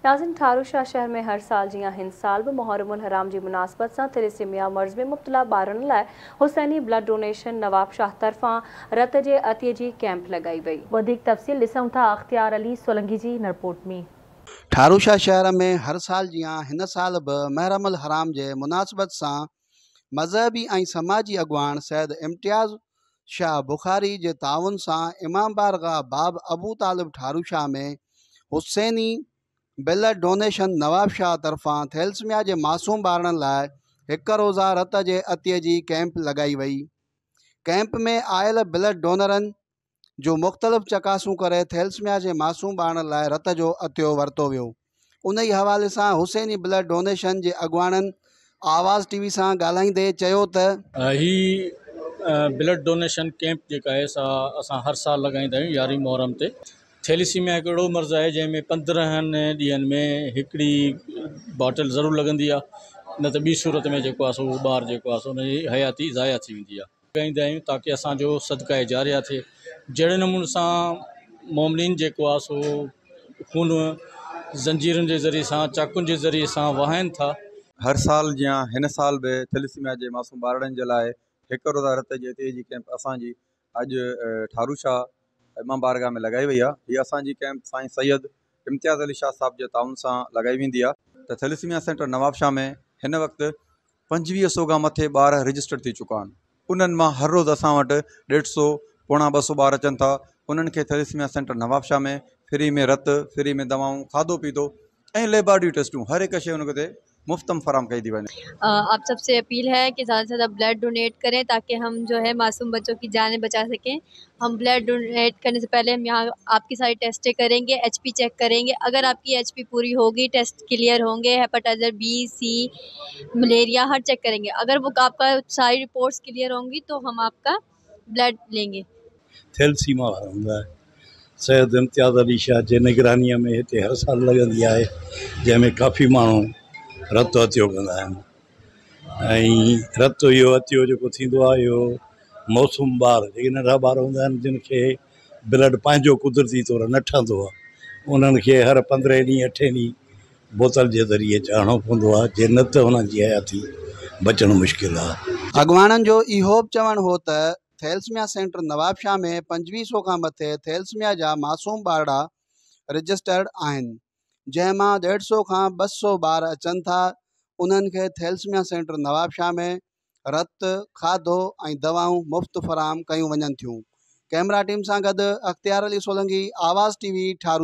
ناظرين ٺاروشاه شهر ۾ هر سال جيان هن سال به محرم الحرام جي مناسبت سان ٿيليسيميا مرض ۾ مبتلا ٻارڙن لاء حسيني بلڊ ڊونيشن نوابشاهه طرفان رت جي عطيي جي ڪئمپ لڳائي وئي. وڌيڪ تفصيل ڏسون ٿا اختيار علي سولنگي جي هن رپورٽ ۾. ٺاروشاه شهر ۾ هر سال جيان هن سال به محرم الحرام جي مناسبت سان مذهبي ۽ سماجي اڳواڻ سيد امتياز شاهه بخاري جي تعاون سان امام بارگاهه باب ابو طالب ٺاروشاه ۾ حسيني بلڊ ڊونيشن نوابشاهه طرفان ٿيلسميا جي معصوم ٻارڙن لاء هڪ روزه رت جي عطيي جي ڪئمپ لڳائي وئي. ڪئمپ ۾ آيل بلڊ ڊونرن جون مختلف چڪاسون ڪري ٿيلسميا جي معصوم ٻارڙن لاء رت جو عطيو ورتو ويو. انهي حوالي سان حسيني بلڊ ڊونيشن جي اڳواڻن آواز ٽي وي سان ڳالهائيندي چيو ته. هي بلڊ ڊونيشن ڪئمپ جيڪا آهي سا اسان هر سال لڳائيندا آهيون يارهين محرم تي. ٿيليسيميا هڪ اهڙو مرض آهي جنهن ۾ 15 ڏينهن ۾ هڪڙي باٽل ضرور لڳندي آهي نه ته ٻي صورت ۾ جيڪو آهي سو اهو ٻار جيڪو آهي سو ان جي حياتي ضايع ٿي ويندي آهي. ڳائيندا آهيون تاڪه اسان جو صدقه جاريه ٿئي جهڙي نموني سان مومنين جيڪو آهي سو خون زنجيرن جي ذريعي سان چاقن جي ذريعي سان وهائن ٿا. هر سال جيان هن سال به ٿيليسيميا جي معصوم ٻارڙن جي لاء هڪ روزه رت جي عطيي جي ڪئمپ اسان جي اڄ ٺارو شاهه امام بارگاهه ۾ لڳائي وئي آهي. هي اسان جي ڪئمپ سائين سيد امتياز علي شاهه صاحب جي تعاون سان لڳائي ويندي آهي. ته ٿيليسيميا سينٽر نوابشاهه ۾ هن وقت 25 سو کان مٿي ٻار رجسٽرڊ ٿي چڪا آهن انهن مان هر روز اسان وٽ ڏيڍ سو پوڻا 200 ٻار اچن ٿا انهن کي ٿيليسميا سينٽر نوابشاهه ۾ فري ۾ رت فري ۾ دوائون کاڌو پيتو ۽ ليبارٽري ٽيسٽون هر هڪ شيء ان کي مفت ۾ فراهم ڪئي ٿي وڃي. آپ سب سي اپيل هي ڪي زياده سي زياده بلڊ ڊونيٽ ڪرين تاڪه هم جو هي معصوم بچو ڪي جانين بچا سڪين هم بلڊ ڊونيٽ ڪرني سي پهلي هم يهان آپ ڪي ساري ٽيسٽين ڪرين گي ايڇ پي چيڪ ڪرين گي اگر آپ ڪي ايڇ پي پوري هوگي ٽيسٽ ڪليئر هون گي هيپاٽائٽس بي سي مليريا هر چيڪ ڪرين گي اگر وو آپ ڪا ساري رپورٽس ڪليئر هون گي تو هم آپ ڪا بلڊ لين گي. ٿيلسيما وارن لاء سيد امتياز علي شاهه جي نگرانيء ۾ هتي هر سال لڳندي آهي جنهن ۾ ڪافي ماڻهو رت عطيو ڪندا آهن ۽ رت اهو عطيو جيڪو ٿيندو آهي اهو معصوم ٻار جيڪي ننڍا ٻار هوندا آهن جن کي بلڊ پنهنجو قدرتي طور نه ٺهندو آهي انهن کي هر 15 ڏينهن اٺين ڏينهن بوتل جي ذريعي چاڙهڻو پوندو آهي جي نه ته انهن جي حياتي بچڻ مشڪل آهي. اڳواڻن جو اهو به چوڻ هو ته ٿيلسميا سينٽر نوابشاهه ۾ 25 سو کان مٿي ٿيلسميا جا معصوم ٻارڙا رجسٽرڊ آهن جنهن مان ڏيڍ سو کان 200 ٻار اچن ٿا انهن کي ٿيلسميا سينٽر نوابشاهه ۾ رت، کاڌو ۽ دوائون مفت فراهم ڪيون وڃن ٿيون. ڪئميرا ٽيم سان گڏ اختيار علي سولنگي، آواز ٽي وي، ٺارو.